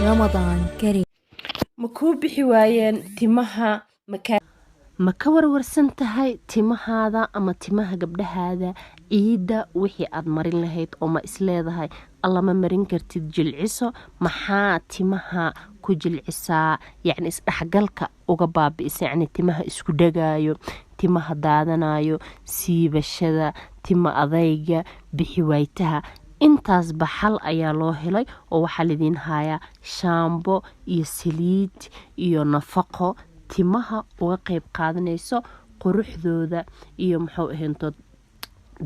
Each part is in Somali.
رمضان كريم. Ma kuu bixi waayeen timaha? Ma ka warwarsan tahay timahaada ama timaha gabdhahaada ciidda wixii aad marin lahayd, oo ma isleedahay allama marin kartid jilciso? Maxaa timaha ku jilcisaa, yacni isdhexgalka uga baabi'isa, yacni timaha isku dhagaayo, timaha daadanayo, siibashada, tima adayga, bixi waaytaha? Intaasba xal ayaa loo helay oo waxaa lidiin hayaa shaambo iyo saliid iyo nafaqo timaha uga qeyb qaadanayso quruxdooda iyo, muxuu ahayntood,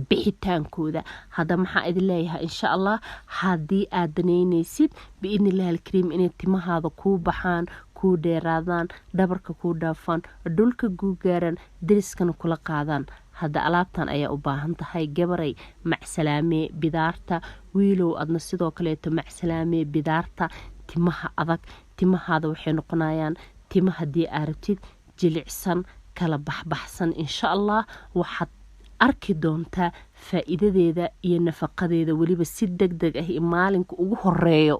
bixitaankooda. Hadda maxaa idin leeyahay? Insha Allah, haddii aad danaynaysid, biidnillahi alkariim, inay timahaada kuu baxaan, kuu dheeraadaan, dhabarka kuu dhaafaan, dhulka guugaaran, dariskana kula qaadaan, hadda alaabtan ayaa u baahan tahay. Gabaray, macsalaamee bidaarta. Wiilow, adna sidoo kaleeto macsalaamee bidaarta, timaha adag. Timahaada waxay noqonayaan tima, haddii aa rabtid, jilicsan, kala baxbaxsan. Insha Allah waxaad arki doontaa faa-iidadeeda iyo nafaqadeeda weliba si deg deg ah iyo maalinka ugu horeeyo.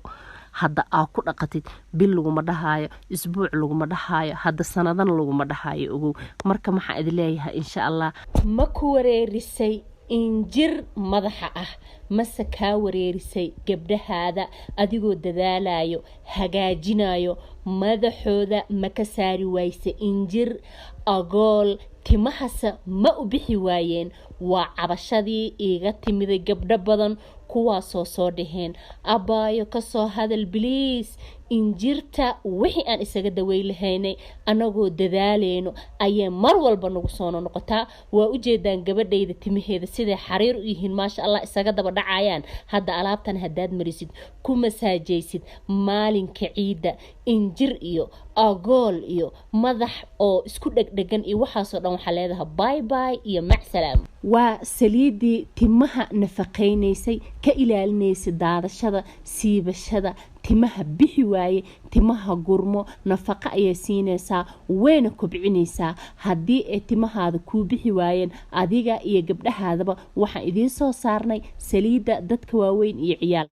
Hadda aa ku dhaqatid, bil laguma dhahaayo, isbuuc laguma dhahaayo, hadda sanadana laguma dhahaayo, ogow. Marka maxaa idin leeyahay? Insha Allah, ma ku wareerisay injir madaxa ah? Mase kaa wareerisay gabdhahaada adigoo dadaalayo, hagaajinayo madaxooda? Ma ka saari wayse injir, agool, timahase ma u bixi waayeen? Waa cabashadii iiga timiday gabdho badan, kuwaasoo soo dhaheen: "Abaayo, kasoo hadal please injirta." Wixii aan isaga dawey lahaynay anagoo dadaaleyno ayay mar walba nagu soo noqotaa. Waa ujeedaan gabadhayda timaheeda siday xariir u yihiin, maasha Allah, isaga daba dhacayaan. Hadda alaabtan haddaad marisid, ku masaajaysid maalinka ciidda, injir iyo agool iyo madax oo isku dhegdhegan iyo waxaasoo dhan, waxaa leedahay bye bye iyo macsalaam. Waa saliidii timaha nafaqaynaysay, ka ilaalinaysay daadashada, siibashada, timaha bixi waaye, timaha gurmo. Nafaqo ayay siinaysaa, wayna kobcinaysaa. Haddii ay timahaada kuu bixi waayeen, adiga iyo gabdhahaadaba, waxaan idiin soo saarnay saliidda dadka waaweyn iyo ciyaal.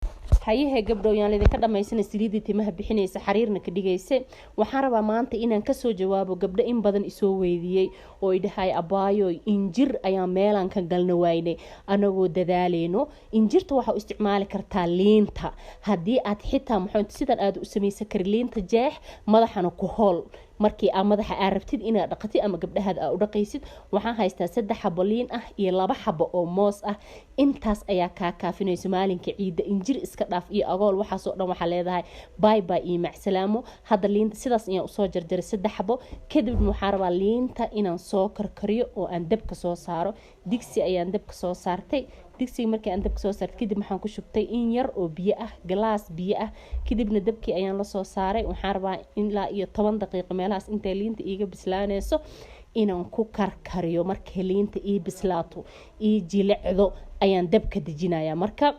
Hayahe gabdhow, yaan laydinka dhamaysana saliiddii timaha bixinaysa, xariirna ka dhigaysa. Waxaan rabaa maanta inaan kasoo jawaabo gabdho in badan isoo weydiiyey oo idhahay: "Abaayo, injir ayaa meelaan ka galna waynay anagoo dadaaleyno." Injirta waxaa u isticmaali kartaa liinta. Haddii aad xitaa, muxuu, sidan aad u samaysan kari: liinta jeex, madaxana ku hool markii aa madaxa aa rabtid inaad dhaqatid ama gabdhahaada aa u dhaqaysid. Waxaan haystaa 3 xabo liin ah iyo 2 xabo oo moos ah. Intaas ayaa kaa kaafinayso maalinka ciidda. Injir iska dhaaf iyo agool, waxaasoo dhan waxaa leedahay bye bye iyo macsalaamo. Hadda liinta sidaas ayaan usoo jarjaray, 3 xabo. Kadibna waxaan rabaa liinta inaan soo karkariyo oo aan dabka soo saaro. Digsi ayaan dabka soo saartay. Digsiga markii aan dabka soo saartay kadib, waxaan ku shubtay in yar oo biyo ah, galaas biyo ah. Kadibna dabkii ayaan lasoo saaray. Waxaan rabaa ilaa iyo 10 daqiiqo meelahaas intay liinta iiga bislaanayso inaan ku karkariyo. Markay liinta ii bislaato, ii jilicdo, ayaan dabka dejinaya. Marka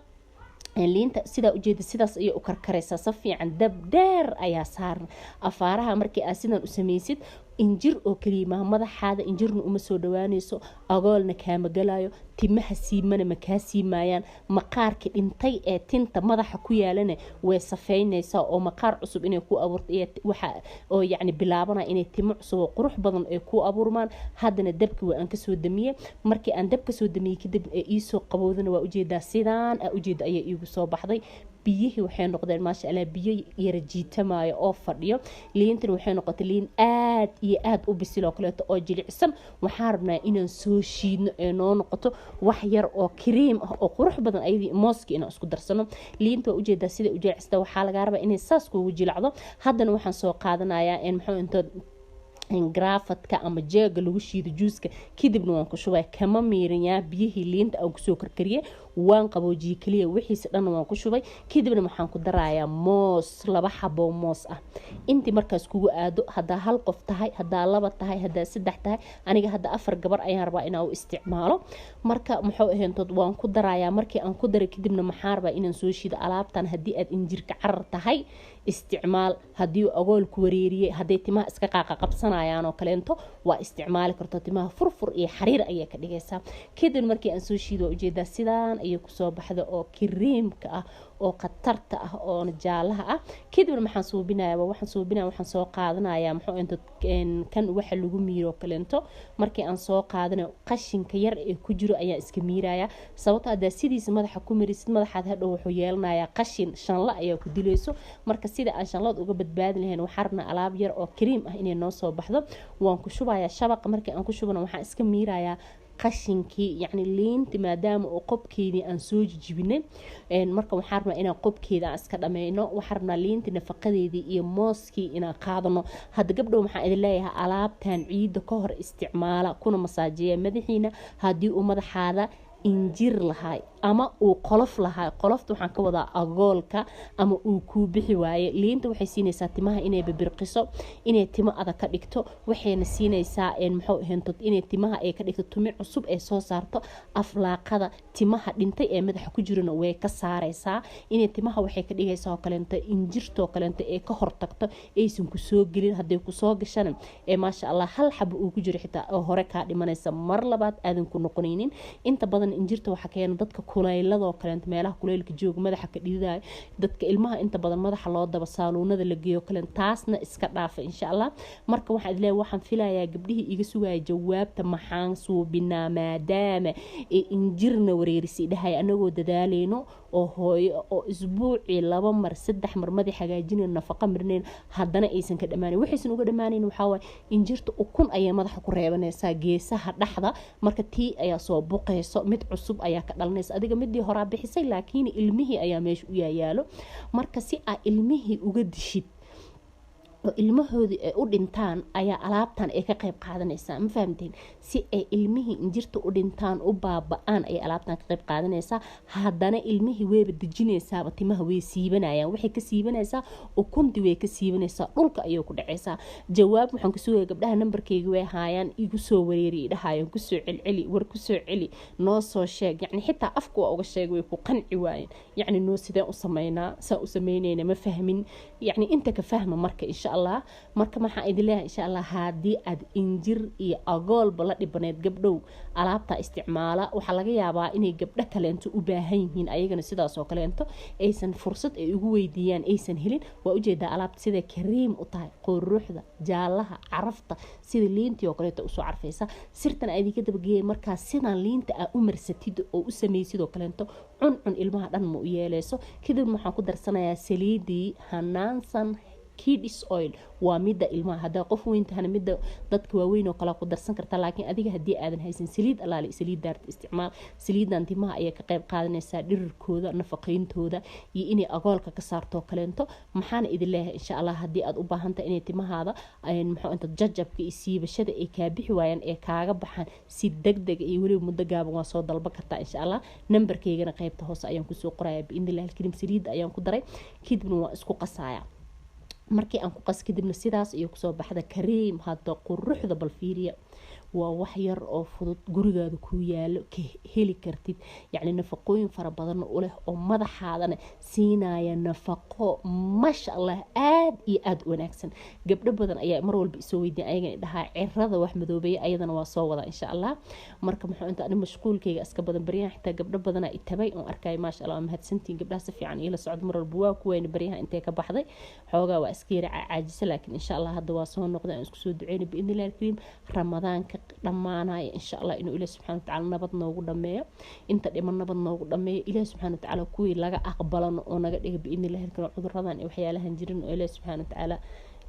liinta sidaa ujeeda, sidaas ayay u karkaraysaa si fiican. Dab dheer ayaa saaran afaaraha. Markii aad sidan u samaysid, injir oo keliya maha, madaxaada injirna uma soo dhawaanayso, agoolna kaama galayo, timaha siimana ma kaa siimaayaan. Maqaarka dhintay ee tinta madaxa ku yaalana way safeynaysaa, oo maqaar cusub inay ku abuurto waxa oo yacni bilaabana inay timo cusub oo qurux badan ay ku abuurmaan. Haddana dabki waa aan kasoo damiyey. Markii aan dab kasoo damiyey kadib ee iisoo qabowdana, waa ujeedaa, sidaan aa ujeeda ayay iigu soo baxday. Biyihii waxay noqdeen, maasha Allah, biyo yara jiitamaayo oo fadhiyo. Liintana waxay noqotay liin aad iyo aad u bisil oo kaleeto oo jilicsan. Waxaan rabnaa inaan soo shiidno ee noo noqoto wax yar oo kariim ah oo qurux badan, ayadii mooski inaan isku darsano. Liinta waa ujeedaa sida u jilicsata. Waxaa lagaa rabaa inay saas kuugu jilacdo. Haddana waxaan soo qaadanayaa muxuu intood, garaafadka ama jeega lagu shiido juuska. Kadibna waan ku shubay, kama miirinyaa. Biyihii liinta aan kusoo karkariyey waan qaboojiyey keliya, wixiisa dhanna waan ku shubay. Kadibna waxaan ku darayaa moos, 2 xabo moos ah, intii markaas kugu aado, haddaa hal qof tahay, haddaa laba tahay, haddaa saddex tahay. Aniga hadda afar gabar ayaan rabaa inaan u isticmaalo. Marka, muxuu ahayntood, waan ku darayaa. Markii aan ku daray kadibna, maxaa rabaa inaan soo shiido alaabtan. Haddii aad injirka carar tahay, isticmaal. Haddii agool ku wareeriyey, hadday timaha iska qaaqa qabsanayaan oo kaleento, waa isticmaali karto. Timaha furfur iyo xariir ayay ka dhigaysaa. Kadib markii aan soo shiido, waa ujeedaa, sidaan ayay kusoo baxda oo kariimka ah. Oo khatarta ah oo jaalaha ah. Kadibna maxaan suubinaya? Waxaan suubinaya, waxaan soo qaadanaya, muxuu inta kan waxa lagu miiro kaleento. Markii aan soo qaadanayo, qashinka yar ee ku jiro ayaan iska miiraya, sababto haddaa sidiisa madaxa ku marisid, madaxaad hadhow wuxuu yeelanayaa qashin, shanla ayaa ku dilayso. Marka sida aan shanlad uga badbaadi lahayn, waxaan rabnaa alaab yar oo kariim ah inay noo soo baxdo. Waan ku shubayaa shabaqa. Markii aan ku shubana, waxaan iska miirayaa qashinkii, yacni liinti, maadaama oo qobkeedii aan soo jijibinay. Marka waxaan rabnaa inaan qobkeeda aan iska dhameyno. Waxaan rabnaa liinti nafaqadeedii iyo mooskii inaan qaadano. Hadda gabdhow, maxaan idin leeyahay? Alaabtan ciidda ka hor isticmaala, kuna masaajeeya madaxiina. Haddii uu madaxaada injir lahay ama uu qolof lahay, qolofta waxaan ka wadaa agoolka, ama uu kuu bixi waaye, liinta waxay siinaysaa timaha inay bibirqiso, inay timo adag ka dhigto. Waxayna siinaysaa, muxuu ahayn, inay timaha ay ka dhigto tumi cusub ee soo saarto. Aflaaqada timaha dhintay ee madaxa ku jirana way ka saaraysaa. Inay timaha waxay ka dhigaysaa oo kaleento injirtoo kaleento ee ka hortagto aysan kusoo gelin. Hadday kusoo gashana ee maasha Allah hal xabo uu ku jiro xitaa oo hore kaa dhimanaysa, mar labaad aadan ku noqonaynin. Inta badan injirta waxaa keena dadka kulayladoo kaleento, meelaha kuleylka jooga, madaxa ka dhididayo, dadka ilmaha inta badan madaxa loo daba, saaluunada la geeyo kaleento. Taasna iska dhaafa insha Allah. Marka waxaan idin leeyahay, waxaan filayaa gabdhihii iga sugaya jawaabta maxaan suubinaa maadaama ee injirna wareerisay dhahay, anagoo dadaaleyno oo hooyo oo isbuucii laba mar, saddex mar madax hagaajinayn, nafaqa marinayn, haddana aysan ka dhamaanin. Waxaysan uga dhamaanayn waxaa waaye injirta ukun ayay madaxa ku reebanaysaa geesaha dhexda. Marka tii ayaa soo buqayso, mid cusub ayaa ka dhalanaysa. Adiga midii horaa bixisay, laakiin ilmihii ayaa meesha u yaayaalo. Marka si aa ilmihii uga dishid oo ilmahoodii ay u dhintaan ayaa alaabtan ay ka qayb qaadanaysaa. Ma fahamteen? Si ay ilmihii injirta u dhintaan, u baaba-aan, ayay alaabtan ka qayb qaadanaysaa. Haddana ilmihii wayba dejinaysaaba, timaha way siibanayaan. Waxay ka siibanaysaa ukuntii, way ka siibanaysaa, dhulka ayay ku dhacaysaa. Jawaab waxaan ku sugaya gabdhaha nambarkayga way haayaan, igu soo wareeriy dhahayaan, kusoo celceli, war kusoo celi, noo soo sheeg. Yacni xitaa afka waa uga sheeg, way ku qanci waayeen. Yacni noo sideen u sameynaa, saa u sameynayna ma fahmin. Yacni inta ka fahma. Marka insha Allah, marka maxaa idin leeyahay insha Allah? Haddii aad injir iyo agoolba la dhibaneed, gabdhow, alaabta isticmaala. Waxaa laga yaabaa inay gabdho kaleento u baahan yihiin, ayagana sidaas oo kaleento aysan fursad ay ugu weydiiyaan aysan helin. Waa ujeedaa alaabta sida kariim u tahay, quruxda, jaalaha, carafta, sida liintii oo kaleeto usoo carfaysa. Sirtan aa idinka dabageeyay, markaa sidan liinta aa u marsatid oo u samaysid oo kaleento, cuncun ilmaha dhan ma u yeeleyso. Kadib waxaan ku darsanayaa saliidii hanaansan Kids Oil. Waa midda ilmaha. Haddaa qof weyn tahana, midda dadka waaweyn oo kale ku darsan karta, laakiin adiga haddii aadan haysan, saliid alaali saliid daarta isticmaal. Saliidan timaha ayay ka qayb qaadanaysaa dhirirkooda, nafaqeyntooda iyo inay agoolka ka saarto kaleento. Maxaana idin leeyahay insha Allah? Haddii aad u baahantahay inay timahaada, muxuu inta jajabka iyo siibashada ay kaa bixi waayaan ee kaaga baxaan si degdeg iyo weliba muddo gaaban, waa soo dalban kartaa insha Allah. Nambarkaygana qaybta hoose ayaan kusoo qoraya biidnillahi alkariim. Saliidda ayaan ku daray, kadibna waan isku qasaya. Markii aan ku qas kadibna sidaas iyo kusoo baxda kariim. Hadda quruxda bal fiiriya. Waa wax yar oo fudud, gurigaada kuu yaalo, ka heli kartid, yacni nafaqooyin fara badan u leh oo madaxaadana siinaya nafaqo, maasha Allah, aada iyo aada u wanaagsan. Gabdho badan ayaa mar walba isoo weydiin, ayagana dhahaa cirada wax madoobeeya, ayadana waa soo wada insha Allah. Marka muxuu inta ani mashquulkayga iska badan baryahan, xitaa gabdho badanaa itabay oon arkay. Maasha Allah, waa mahadsantihiin gabdhaha si fiican iila socdo mar walba. Waa kuweyna baryahan intay ka baxday, xoogaa waa iska yara caajisa, laakiin insha Allah hadda waa soo noqday. Aan isku soo duceyna biidnillahi alkariim Ramadaanka dhammaanaya insha Allah inuu Ilaah subxaana watacaala nabad noogu dhameeyo, inta dhiman nabad noogu dhameeyo. Ilaah subxaana watacaala kuwii laga aqbalano oo naga dhiga biidnillahi alkariim. Cuduradan iyo waxyaalahan jirin oo Ilaah subxaana watacaala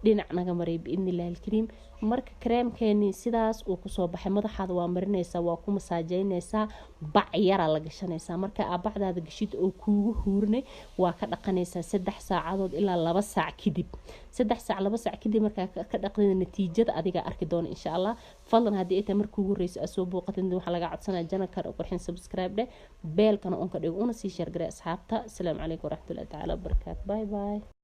dhinac naga maray biidnillahi alkariim. Marka kareemkeeni sidaas uu kusoo baxay, madaxaada waa marinaysaa, waa ku masaajeynaysaa, bac yaraa la gashanaysaa. Marka aa bacdaada gashid oo kuugu huurnay, waa ka dhaqanaysaa 3 saacadood ilaa 2 saac kadib. 3 saac, 2 saac kadib markaa ka dhaqdina, natiijada adigaa arki doona insha Allah. Fadlan, haddii ay tahay markii ugu horreysa aad soo booqatid, waxaa laga codsanaya channelkan oo qurxin subscribe dheh, bellkana on ka dhigo, una sii share garee asxaabta. Asalaamu calaykum waraxmatullahi tacaala wabarakaatu. Bye bye.